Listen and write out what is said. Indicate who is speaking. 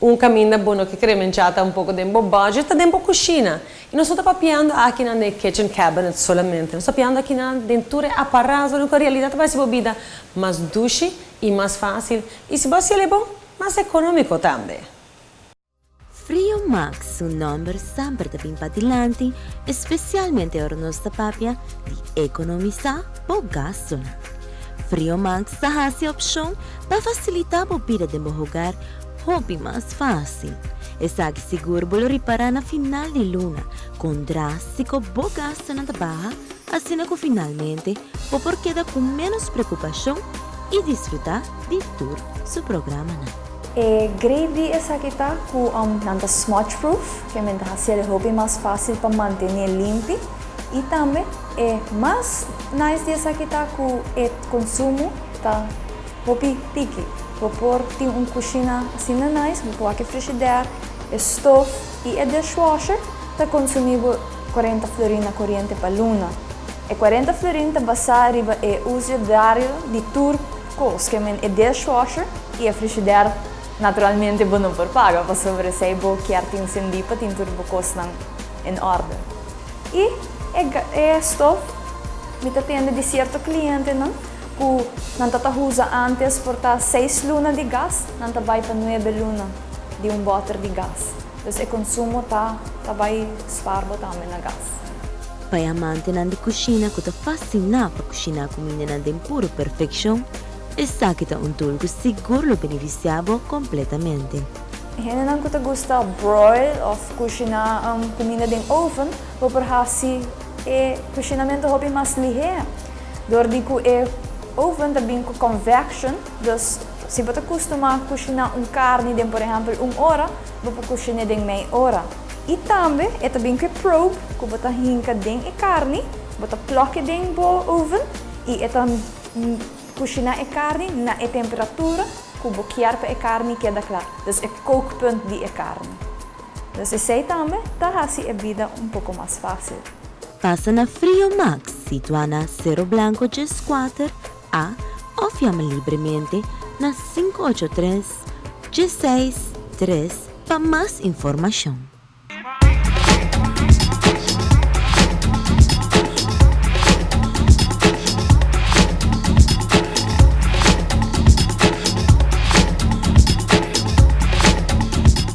Speaker 1: Un kaminda bo no ke kremenchá tampoko den bo budget ta den bo kushina. I nos no ta papiando akinan den e kitchen cabinet solamente. Nos ta papiando akinan den tur e aparatonan ku en realidat ta bai hasi bo bida mas dushi i mas fásil. I si bo hasi el e bon, mas ekonómiko tambe.
Speaker 2: Frio Max su nomber semper ta bin padilanti, especialmente ora nos ta papia di economisa bo gastonan. Frio Max ta haci opcion pa facilita bo bida den bo hogar hopi mas facil. Esaki sigur bo lo ripara na final di luna con drastico bo gastonan ta baha asina cu finalmente bo por keda cu menos preocupacion y disfruta di tur su programanan.
Speaker 3: E great di esaki ta ku nan ta smudge proof, ke men ta hasi el hopi mas fásil pa mantené limpi. I tambe e mas nice di esaki ta ku e konsumo ta hopi tiki. Bo por tin un kushina asina nice, bo por wak e frishider, e stof i e dishwasher ta konsumí bo 40 florin na koriente pa luna. E 40 florin ta basá riba e uso diario di tur kos, ke men e dishwasher i e frishider naturalmente bo no por paga pasobra esei bo kier tin sendí pa tin tur bo kosnan en orde. I e e stof mi ta tende di sierto klientenan ku nan ta ta usa antes por ta seis luna di gas, nan ta bai pa nuebe luna di un bòter di gas. Dus e konsumo ta ta bai spar bo tambe na gas.
Speaker 2: Pa e amantenan di kushina ku ta fasiná pa kushiná kumindanan den puru perfekshon, Esaki ta un tool ku sigur lo benefisiá bo kompletamente.
Speaker 3: Hendenan ku ta gusta broil òf kushiná kuminda den oven, bo por hasi e kushinamentu hopi mas lihé. Dor di ku e oven ta bin ku convection, dus si bo ta kustumá kushiná un karni den por ehèmpel un ora, bo por kushin'é den mei ora. I tambe e ta bin ku e probe ku bo ta hinka den e karni, bo ta plòk e den bo oven i e ta Kushiná e karni na e temperatura ku bo kier pa e karni keda kla, dus e kookpunt di e karni. Dus esei tambe ta hasi e bida un poko mas fásil.
Speaker 2: Pasa na Frio Max, situá na Cerro Blanco 14 A òf yama libremente na 583 16 3 pa mas informashon.